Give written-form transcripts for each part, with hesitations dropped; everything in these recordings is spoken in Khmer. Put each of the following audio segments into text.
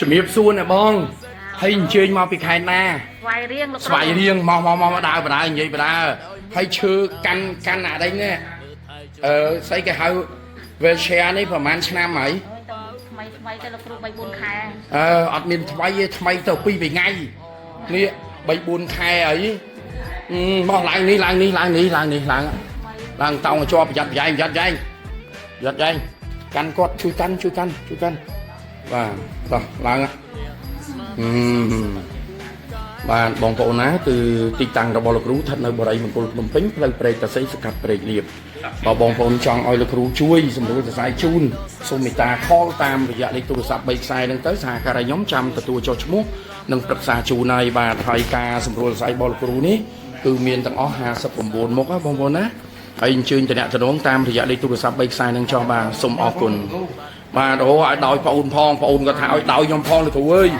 ជំរាបសួរអ្នកបងហើយអញ្ជើញមកពីខេត្តណា ស្វាយរៀងលោក ស្វាយរៀងមកមកមកដើរបដើនិយាយបដើហើយឈើកាន់កាន់អាដេញនេះអឺស្អីគេហៅ wheelchair នេះប្រហែលឆ្នាំហើយ ថ្មីថ្មីទៅលោកគ្រូ3 4ខែ អឺអត់មានថ្មីទេថ្មីទៅ2 3ថ្ងៃនេះ3 4ខែអីមកឡើងនេះឡើងនេះឡើងនេះឡើងនេះឡើងឡើងតោងជាប់ប្រយ័ត្នប្រយែងប្រយ័ត្នប្រយែងប្រយ័ត្នប្រយែងកាន់គាត់ជួយកាន់ជួយកាន់ជួយកាន់បាទតោះឡើងអឺបាទបងប្អូនណាគឺទីតាំងរបស់លោកគ្រូស្ថិតនៅបរិយមង្គលភ្នំពេញផ្លូវព្រែកតាសីសង្កាត់ព្រែកលៀបបើបងប្អូនចង់ឲ្យលោកគ្រូជួយសម្រួលសរសៃជូនសូមមេត្តាខលតាមរយៈលេខទូរស័ព្ទ3ខ្សែហ្នឹងទៅសហការីខ្ញុំចាំទទួលចុះឈ្មោះនិងប្រឹក្សាជូនហើយបាទហើយការសម្រួលសរសៃរបស់លោកគ្រូនេះគឺមានទាំងអស់59មុខណាបងប្អូនណាហើយអញ្ជើញតំណតំណងតាមរយៈលេខទូរស័ព្ទ3ខ្សែហ្នឹងចុះបាទសូមអរគុណបាទអូឲ្យដោយប្អូនផងប្អូនគាត់ថាឲ្យដោយខ្ញុំផងលោកគ្រូអើយ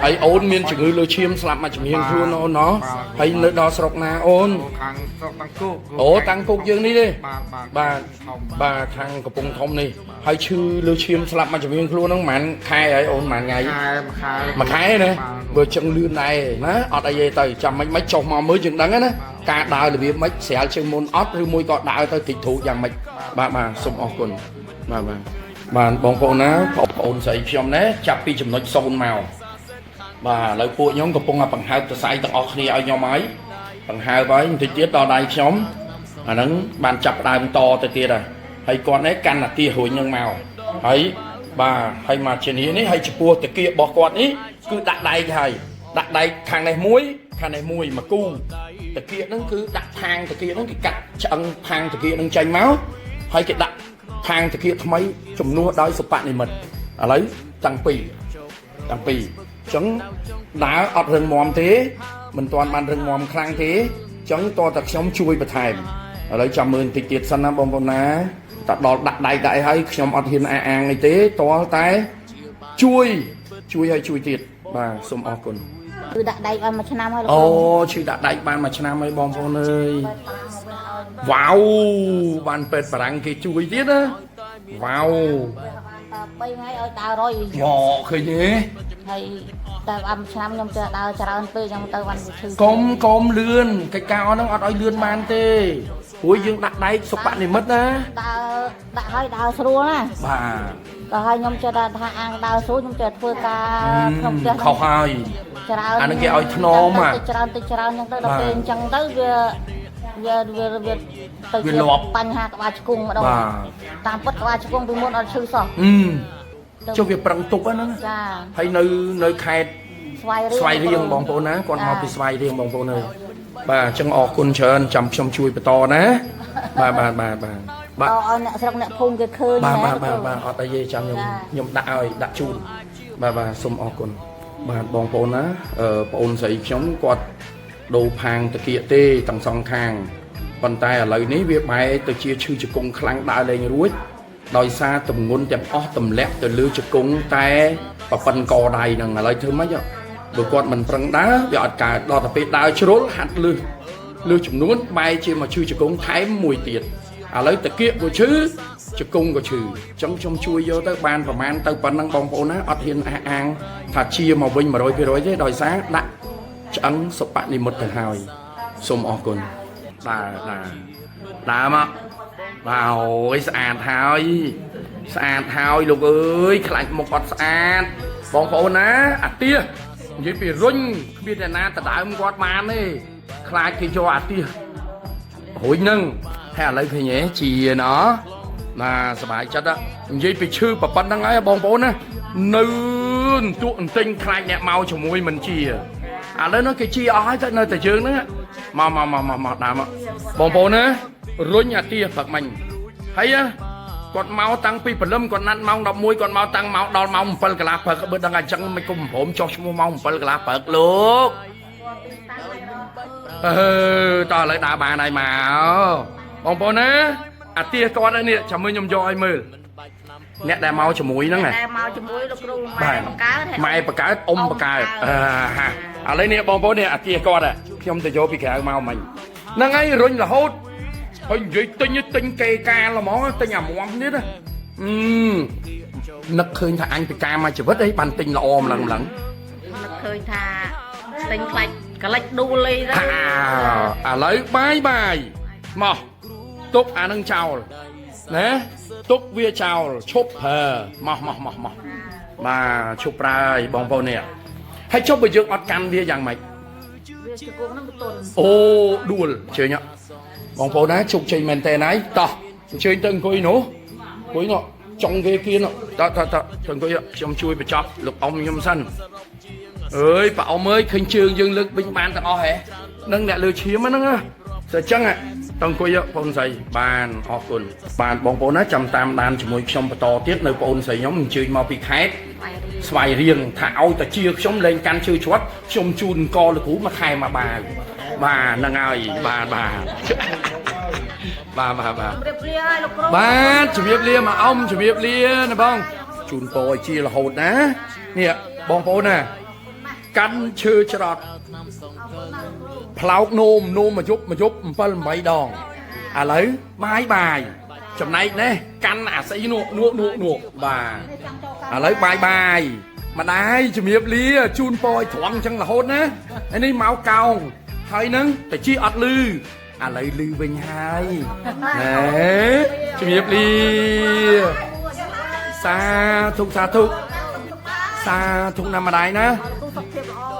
ហើយអូនមានជំងឺលើឈាមស្លាប់មកជំនាញខ្លួនអូនណោះហើយនៅដល់ស្រុកណាអូន ខាងស្រុកតាំងគោក អូតាំងគោកយើងនេះទេ បាទបាទ បាទ ធំ បាទខាងកំពង់ធំនេះហើយឈឺលើឈាមស្លាប់មកជំនាញខ្លួនហ្នឹងប្រហែលខែហើយអូនប្រហែលថ្ងៃ ខែមួយខែ មួយខែណាបើចឹងលឿនដែរណាអត់អីទេទៅចាំមិនមិនចុះមកមើលយើងដឹងណាការដើររបៀបម៉េចស្រាលជាងមុនអត់ឬមួយក៏ដើរទៅតិចធូរយ៉ាងម៉េចបាទបាទសូមអរគុណបាទបាទបាទបងប្អូនណាបងប្អូនស្រីខ្ញុំណាចាប់ពីចំណុច0មកបាទឥឡូវពួកខ្ញុំកំពុងតែបង្ហើបសរសៃទាំងអស់គ្នាឲ្យខ្ញុំហើយបង្ហើបហើយបន្តិចទៀតដល់ដៃខ្ញុំអាហ្នឹងបានចាប់ដើមតទៅទៀតហើយហើយគាត់នេះកាន់អាទារួញនឹងមកហើយបាទហើយមកជានេះហើយចំពោះតាគៀករបស់គាត់នេះគឺដាក់ដែកហើយដាក់ដែកខាងនេះមួយខាងនេះមួយមកគូតាគៀកហ្នឹងគឺដាក់ផាងតាគៀកហ្នឹងគេកាត់ឆ្អឹងផាងតាគៀកហ្នឹងចេញមកហើយគេដាក់ផាងតាគៀកថ្មីជំនួសដោយសុបនិមិត្តឥឡូវតាំងពីតាំងពីអញ្ចឹងដើរអត់រឹងមាំទេមិនទាន់បានរឹងមាំខ្លាំងទេអញ្ចឹងតើតែខ្ញុំជួយបន្ថែមឥឡូវចាំមើលបន្តិចទៀតសិនណាបងប្អូនណាតែដល់ដាក់ដៃដាក់អីហើយខ្ញុំអត់ហ៊ានអះអាងអីទេតើតែជួយជួយឲ្យជួយទៀតបាទសូមអរគុណ គឺដាក់ដែកឲ្យមួយឆ្នាំហើយលោក អូ គ្រូ ឈឺដាក់ដៃបានមួយឆ្នាំហើយបងប្អូនអើយ វ៉ាវ វ៉ាវបានពេទ្យបារាំងគេជួយទៀតណាវ៉ាវ បានតែ3ថ្ងៃឲ្យដើររយ វ៉ឃើញទេ ហើយតែអាមួយឆ្នាំខ្ញុំចេះដើរច្រើនពេកខ្ញុំទៅបានវាឈឺ កុំកុំលឿនកិច្ចការអស់ហ្នឹងអត់ឲ្យលឿនបានទេព្រោះយើងដាក់ដែកសុបនិមិត្តណា ដើរដាក់ឲ្យដើរស្រួលណា បាទ ដល់ហើយខ្ញុំចេះថាអាងដើរស្រួលខ្ញុំចេះធ្វើការក្នុងផ្ទះ ខុសហើយ ច្រើន អាហ្នឹងគេឲ្យធ្នមហ่ะ ទៅច្រើនទៅច្រើនអញ្ចឹងទៅដល់ បាទ ពេលអញ្ចឹងទៅវាវាវាវាទៅ វាលាប់ បញ្ហាក្បាលឆ្កងម្ដង បាទ តាមពិតក្បាលឆ្កងពីមុនអត់ឈឺសោះ អឺចុះវាប្រឹងទុកហ្នឹងណា ចា ហើយនៅនៅខេត្ត ស្វាយរៀង ស្វាយរៀងបងប្អូនណាគាត់មកពីស្វាយរៀងបងប្អូនអើយបាទអញ្ចឹងអរគុណច្រើនចាំខ្ញុំជួយបន្តណាបាទបាទបាទបាទបាទ តឲ្យអ្នកស្រុកអ្នកភូមិគេឃើញ បាទ ណា បាទបាទបាទអត់អីទេចាំខ្ញុំខ្ញុំដាក់ឲ្យដាក់ជូនបាទបាទសូមអរគុណបាទបងប្អូនណាអឺបងអូនស្រីខ្ញុំគាត់ដូរផាងតាគៀកទេទាំងសងខាងប៉ុន្តែឥឡូវនេះវាបែរទៅជាឈឺជង្គង់ខ្លាំងដើរលែងរួចដោយសារទម្ងន់ទាំងអស់ទម្លាក់ទៅលើជង្គង់តែប្រប៉ិនកដៃហ្នឹងឥឡូវធ្វើម៉េចបើគាត់មិនប្រឹងដើរវាអត់កើតដល់តែពេលដើរជ្រុលហាត់លឺលឺចំនួនបែរជាមកឈឺជង្គង់ថែមមួយទៀតឥឡូវតាគៀកក៏ឈឺជង្គង់ក៏ឈឺអញ្ចឹងខ្ញុំជួយយកទៅបានប្រមាណទៅប៉ុណ្ណឹងបងប្អូនណាអត់ហ៊ានអះអាងថាជាមកវិញ100%ទេដោយសារដាក់ឆ្អឹងសុបនិមិត្តទៅហើយសូមអរគុណដើរដើរដើរមកបាទអូយស្អាតហើយស្អាតហើយលោកអើយខ្លាច់មុខអត់ស្អាតបងប្អូនណាអាទាសនិយាយពីរុញគ្មានអ្នកណាដដើមគាត់បានទេខ្លាចគេយកអាទាស រួចហ្នឹងហើយឥឡូវឃើញទេជាណោះណាសบายចិត្តហ៎និយាយពីឈឺប្រប៉ុណ្្នឹងហើយបងប្អូនណានៅអន្ទក់អន្ទិញខ្លាចអ្នកមកជាមួយមិនជាឥឡូវនោះគេជាអស់ហើយទៅនៅតែយើងហ្នឹងមកមកមកមកមកដើមមកបងប្អូនណារុញអាទាព្រឹកមិញហើយគាត់មកតាំងពីព្រលឹមគាត់ណាត់ម៉ោង11គាត់មកតាំងម៉ោងដល់ម៉ោង7កន្លះព្រឹកបើដឹងអញ្ចឹងមិនគុំព្រមចុះឈ្មោះម៉ោង7កន្លះព្រឹកលោក អឺតោះឥឡូវដើរបានហើយមកបងប្អូនណាអាទាគាត់នេះចាំមើលខ្ញុំយកឲ្យមើលអ្នកដែលមកជាមួយហ្នឹងណា តែមកជាមួយលោកគ្រូម៉ែបង្កើតហើយ ម៉ែបកើតអ៊ំបកើតអឺហាឥឡូវនេះបងប្អូននេះអាទាគាត់ខ្ញុំទៅយកពីក្រៅមកមិញហ្នឹងហើយរុញរហូតហើយនិយាយទិញទិញគេកាលហ្មងទិញអាមំនេះណាអឺ នឹកឃើញថាអញពិការមកជីវិតអីបានទិញល្អម្លឹងម្លឹង នឹកឃើញថាទិញខ្លាច់កលិចដួលអីទៅ ថាឥឡូវបាយបាយមកទុកអានឹងចោលណាទុកវាចោលឈប់ប្រើមកមកមកមកបាទឈប់ប្រើហើយបងប្អូននេះហើយចុះបើយើងអត់កាន់វាយ៉ាងម៉េច វាជង្គង់ហ្នឹងវាទន់ អូដួលជើញបងប្អូនណាជោគជ័យមែនតើហើយតោះអញ្ជើញទៅអង្គុយនោះអង្គុយនោះចុងគេគៀននោះតោះតោះតោះទៅអង្គុយខ្ញុំជួយបញ្ចប់លោកអ៊ំខ្ញុំសិនអើយប៉ាអ៊ំអើយឃើញជើងយើងលើកវិញបានទាំងអស់ហ៎នឹងអ្នកលើឈាមហ្នឹងណាតែអញ្ចឹងតអង្គុយបងស្រីបានអរគុណបានបងប្អូនណាចាំតាមដានជាមួយខ្ញុំបន្តទៀតនៅបងស្រីខ្ញុំអញ្ជើញមកពីខេត្ត ស្វ័យរៀង ស្វាយរៀងថាឲ្យតាជាខ្ញុំលែងកាន់ជើច្រត់ខ្ញុំជូនកលោកគ្រូមួយខែមួយបាវបាទហ្នឹងហើយបាទបាទបាទបាទបាទ ជម្រាបលាហើយលោកគ្រូ បាទជំរាបលាមកអ៊ំជំរាបលាណាបងជូនពរឲ្យជារហូតណានេះបងប្អូនណាកាន់ឈើច្រត់ផ្លោកនោមនោមមួយយប់មួយយប់7 8ដងឥឡូវបាយបាយចំណែកនេះកាន់អាស្អីនោះនោះនោះនោះបាទ ឥឡូវបាយបាយម្ដាយជំរាបលាជូនពរឲ្យត្រង់ចឹងរហូតណាហើយនេះមកកោងហើយនឹងតិចអត់លឺឥឡូវលឺវិញហើយណែជំរាបលាសាធុសាធុសាធុណាម្ដាយណា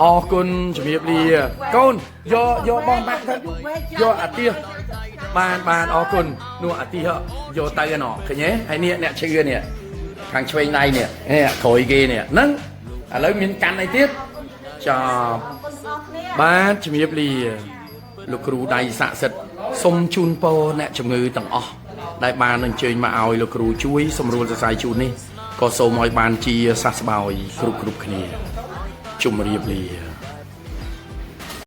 អរគុណជំរាបលាកូនយកយកបងបាក់ទៅយកអាទិសបានបានអរគុណនោះអាទិសយកទៅណោះឃើញទេហើយនេះអ្នកឈឺនេះ ខាងឆ្វេងដៃនេះនេះក្រួយគេនេះហ្នឹងឥឡូវមានកាន់អីទៀតចប់បាទជំរាបលាលោកគ្រូដៃស័ក្តិសិទ្ធសូមជូនពរអ្នកជំងឺទាំងអស់ដែលបានអញ្ជើញមកឲ្យលោកគ្រូជួយសម្រួលសរសៃជូននេះក៏សូមឲ្យបានជាសះស្បើយគ្រប់គ្រប់គ្នាជំរាបលា